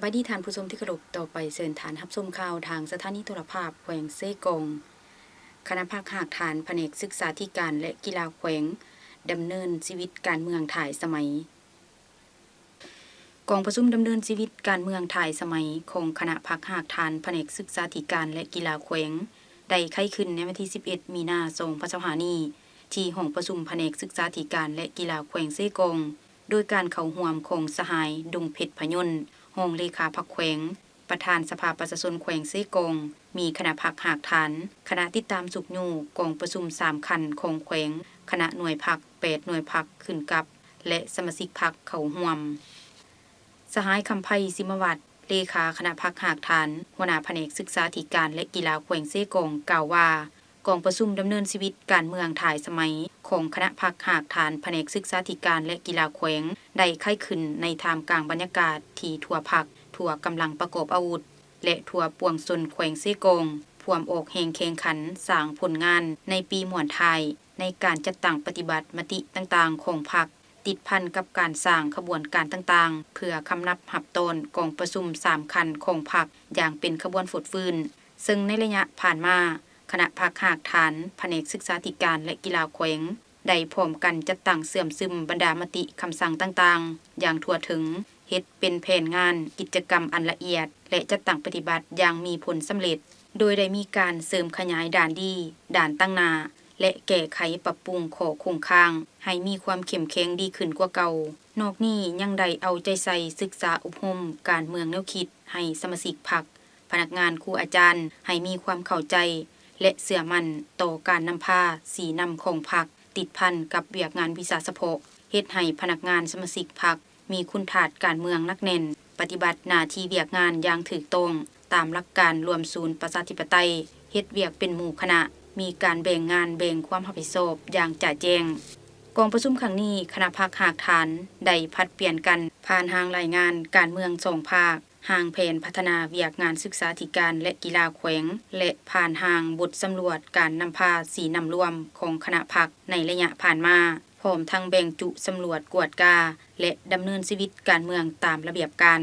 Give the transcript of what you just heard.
ສະບາຍດີທ່ານຜູ້ຊົມທີ່ເຄົາລົບ, ຕໍ່ໄປເຊີນທ່ານຮັບຊົມຂ່າວທາງສະຖານີໂທລະພາບແຂວງເຊກອງ. ຄະນະພັກຮາກຖານພະແນກສຶກສາທິການ ແລະ ກິລາແຂວງ ດຳເນີນຊີວິດການເມືອງທ້າຍສະໄໝ. ກອງປະຊຸມດຳເນີນຊີວິດການເມືອງທ້າຍສະໄໝຂອງຄະນະພັກຮາກຖານພະແນກສຶກສາທິການ ແລະ ກິລາແຂວງ ໄດ້ໄຂຂຶ້ນໃນວັນທີສິບເອັດ ມີນາ ສອງພັນຊາວຫ້ານີ້ ທີ່ຫ້ອງປະຊຸມພະແນກສຶກສາທິການ ແລະ ກິລາແຂວງເຊກອງ ໂດຍການເຂົ້າຮ່ວມຂອງສະຫາຍ ດົງເພັດ ພະຍົນ ຮອງເລຂາພັກແຂວງ, ປະທານສະພາປະຊາຊົນແຂວງເຊກອງ, ມີຄະນະພັກຮາກຖານ, ຄະນະຕິດຕາມຊຸກຍູ້ກອງປະຊຸມສາມຂັ້ນຂອງແຂວງ, ຄະນະໜ່ວຍພັກ ແປດໜ່ວຍພັກຂຶ້ນກັບ ແລະ ສະມາຊິກພັກເຂົ້າຮ່ວມ. ສະຫາຍ ຄຳໄພ ສິມມະວັດ ເລຂາຄະນະພັກຮາກຖານ, ຫົວໜ້າພະແນກສຶກສາທິການ ແລະ ກິລາແຂວງເຊກອງ ກ່າວວ່າ ກອງປະຊຸມດຳເນີນຊີວິດການເມືອງທ້າຍສະໄໝຂອງຄະນະພັກຮາກຖານພະແນກສຶກສາທິການ ແລະ ກິລາແຂວງ ໄດ້ໄຂຂຶ້ນໃນທ່າມກາງບັນຍາກາດທີ່ທົ່ວພັກ, ທົ່ວກຳລັງປະກອບອາວຸດ ແລະ ທົ່ວປວງຊົນແຂວງເຊກອງ ພວມອອກແຮງແຂ່ງຂັນສ້າງຜົນງານໃນປີມ້ວນທ້າຍ ໃນການຈັດຕັ້ງປະຕິບັດມະຕິຕ່າງໆຂອງພັກ ຕິດພັນກັບການສ້າງຂະບວນການຕ່າງໆ ເພື່ອຄຳນັບຮັບຕ້ອນກອງປະຊຸມສາມຂັ້ນຂອງພັກຢ່າງເປັນຂະບວນຟົດຟື້ນ. ເຊິ່ງໃນໄລຍະຜ່ານມາ, ຄະນະພັກຮາກຖານພະແນກສຶກສາທິການ ແລະ ກິລາແຂວງ ໄດ້ພ້ອມກັນຈັດຕັ້ງເຊື່ອມຊຶມບັນດາມະຕິຄຳສັ່ງຕ່າງໆຢ່າງທົ່ວເຖິງ, ເຮັດເປັນແຜນງານກິດຈະກຳອັນລະອຽດ ແລະ ຈັດຕັ້ງປະຕິບັດຢ່າງມີຜົນສຳເລັດ, ໂດຍໄດ້ມີການເສີມຂະຫຍາຍດ້ານດີ, ດ້ານຕັ້ງໜ້າ ແລະ ແກ້ໄຂປັບປຸງຂໍ້ຄົງຄ້າງໃຫ້ມີຄວາມເຂັ້ມແຂງດີຂຶ້ນກວ່າເກົ່າ. ນອກນີ້ຍັງໄດ້ເອົາໃຈໃສ່ສຶກສາອົບຮົມການເມືອງແນວຄິດໃຫ້ສະມາຊິກພັກ, ພະນັກງານ, ຄູອາຈານ ໃຫ້ມີຄວາມເຂົ້າໃຈ ແລະ ເຊື່ອໝັ້ນຕໍ່ການນຳພາຊີ້ນຳຂອງພັກ, ຕິດພັນກັບວຽກງານວິຊາສະເພາະ, ເຮັດໃຫ້ພະນັກງານສະມາຊິກພັກ ມີຄຸນທາດການເມືອງໜັກແໜ້ນ, ປະຕິບັດໜ້າທີ່ວຽກງານຢ່າງຖືກຕ້ອງຕາມຫຼັກການລວມສູນປະຊາທິປະໄຕ, ເຮັດວຽກເປັນໝູ່ຄະນະ, ມີການແບ່ງງານແບ່ງຄວາມຮັບຜິດຊອບຢ່າງຈະແຈ້ງ. ກອງປະຊຸມຄັ້ງນີ້, ຄະນະພັກຮາກຖານໄດ້ຜັດປ່ຽນກັນຜ່ານຮ່າງລາຍງານການເມືອງສອງພາກ, ຮ່າງແຜນພັດທະນາວຽກງານສຶກສາທິການ ແລະ ກິລາແຂວງ ແລະ ຜ່ານຮ່າງບົດສຳຫຼວດການນຳພາຊີ້ນຳລວມຂອງຄະນະພັກໃນໄລຍະຜ່ານມາ, ພ້ອມທັງແບ່ງຈຸສຳຫຼວດກວດກາ ແລະ ດຳເນີນຊີວິດການເມືອງຕາມລະບຽບການ.